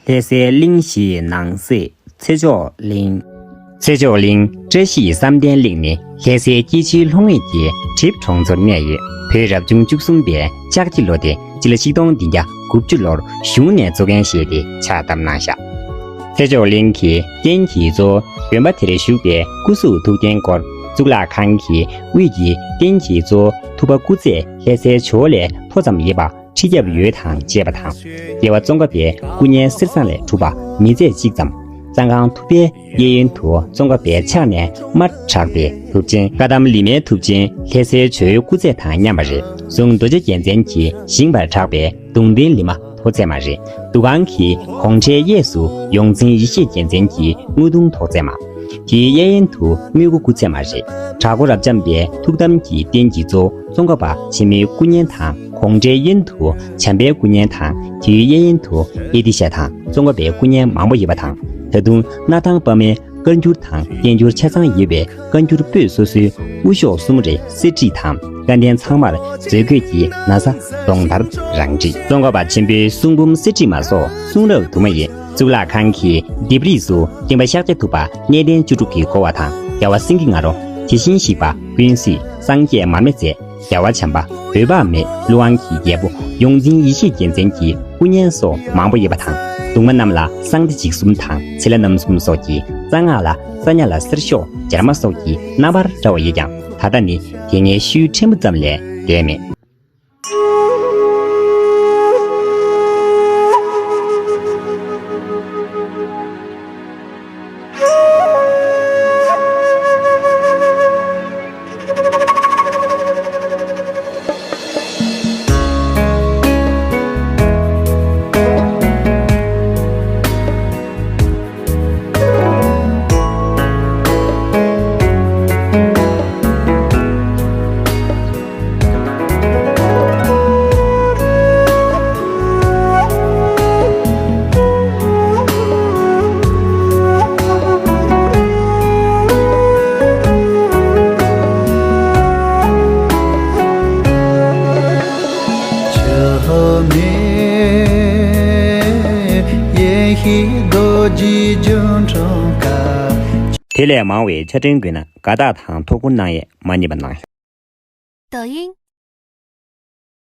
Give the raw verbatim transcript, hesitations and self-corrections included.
ལྷ་སའི་གླིང་བཞིའི་ནང་གསེས་ཚེ་མཆོག་གླིང་། ཚེ་མཆོག་གླིང་བཀྲ་ཤིས་བསམ་གཏན་གླིང་ནི་ལྷ་སའི་སྐྱིད་ཆུའི་ལྷོ་ངོས་ཀྱི་གྲིབ་གྲོང་ཚོར་གནས་ཡོད། བོད་རབ་བྱུང་བཅུ་གསུམ་པའི་ལྕགས་ཁྱི་ལོ་སྟེ་སྤྱི་ལོ་ཆིག་སྟོང་བདུན་བརྒྱ་དགུ་བཅུ་ལོར་གཞུང་ནས་བཙུགས་མཁན་ཞེས་ཏེ་ཕྱག་བཏབ་གནང་བཞག། ཚེ་མཆོག་གླིང་གི་རྟེན་གྱི་གཙོ་བོ་དགོན་པ་དེར་བཞུགས་པའི་སྐུ་གཟུགས་ཐུགས་རྟེན་སྐོར་གཙུག་ལག་ཁང་གི་དབུས་ཀྱི་རྟེན་གྱི་གཙོ་བོ་ཐུབ་པ་སྐུ་ཚད་ལྷ་སའི་ཇོ་བོ་ལས་མཐོ་ཙམ་ཡོད་པ་ཁྲི་རྒྱབ་འོད་དང་བཅས་པ་དང་། རྒྱལ་བ་ཙོང་ཁ་པའི་སྐུ་བརྙན་གསེར་ཟངས་ལས་གྲུབ་པ་མི་ཚད་གཅིག་ཙམ། གཙང་ཁང་ཐུབ་པའི་གཡས་གཡོན་དུ་ཙོང་ཁ་པའི་ཕྱག་ནས་མར་གྲགས་པའི་གདུབ་ཅན་བཀའ་གདམས་ལི་མའི་གདུབ་ཅན་ལྷ་སའི་ཇོ་བོའི་སྐུ་ཚད་དང་མཉམ་པ་རེད། གཟུངས་རྡོ་རྗེ་རྒྱལ་མཚན་གྱིས་བཞེངས་པར་གྲགས་པའི་གདུང་རྟེན་ལི་མ་ཐོག་བརྩེགས་མ་རེད། འདུ་ཁང་གི་གོང་ཁྲའི་གཡས་སུ་ཡོངས་འཛིན་ཡེ་ཤེས་རྒྱལ་མཚན་གྱི་དངུལ་གདུང་ཐོག་བརྩེགས་མ། དེའི་གཡས་གཡོན་དུ་དངུལ་སྐུ་སྐུ་ཚད་མ་རེད། གྲྭ་སྐོར་རབ་འབྱམས་པའི་ཐུགས་དམ་གྱི་རྟེན་གྱི་གཙོ་ཙོང་ཁ་པ་ཆེན་མོའི་སྐུ་བརྙན་དང་། གོང་ཁྲའི་གཡོན་དུ་བྱམས་པའི་སྐུ་བརྙན་དང་། དེའི་གཡས་གཡོན་དུ་ཨེ་ཏི་ཤ་དང་ཙོང་ཁ་པའི་སྐུ་བརྙན་མང་པོ་ཡོད་པ་དང་། ད་དུང་སྣར་ཐང་དཔའ་མོའི་བཀའ་འགྱུར་དང་བསྟན་འགྱུར་ཆ་ཚང་ཡོད་པའི་བཀའ་འགྱུར་པོད་སོ་སོའི་དབུ་ཤོག་གསུམ་རེ་གསེར་བྲིས་དང་། བཀའ་འདན་ཚང་མར་མཛོད་བཀོད་ཀྱི་ན་བཟའ་གདོང་དར་རང་བྲིས། ཙོང་ཁ་པ་ཆེན་པོའི་གསུང་འབུམ་གསེར་བྲིས་མ་སོགས་གསུང་རབ་དུ་མ་ཡི་གཙུག་ལག་ཁང་གི་ལྡེབས་རིས་སུ་སྐྱེམས་པ་ཤཱཀྱ་ཐུབ་པ་གནས་བརྟན་བཅུ་དྲུག་གིས་བསྐོར་བ་དང་། རྒྱལ་བ་སེང་གེ་ང་རོ། དེ་བཞིན་གཤེགས་པ་ཀུན་གཟིགས། སངས་རྒྱས་མར་མེ་མཛད། རྒྱལ་བ་བྱམས་པ། འོད་དཔག་མེད། ཀླུ་དབང་གི་རྒྱལ་པོ་ཡོངས་འཛིན་ཡེ་ཤེས་རྒྱལ་མཚན་གྱི་སྐུ་བརྙན་སོགས་མང་པོ་ཡོད་པ་དང་། གདུང་མ་རྣམས་ལ་གསང་བདེ་འཇིགས་གསུམ་དང་ཚེ་ལྷ་རྣམ་གསུམ་སོགས་ཀྱི་རྩ་སྔགས་ལ་རྩ་ཉ་ལ་གསེར་ཤོག་སྦྱར་མ་སོགས་ཀྱི་རྣམ་པར་བཀྲ་བ་ཡོད་ཀྱང་། ད་ལྟ་ནི་དེ་སྔའི་ཤུལ་ཕྲན་བུ་ཙམ་ལས་ལྡན་མེད། དེ་ལས་མང་བའི་ཆ་འཕྲིན་དགོས་ན་དགའ་རྟགས་དང་ཐོ་འགོད་གནང་ཡས་མ་བསྙེལ་བ་གནང་། 抖音、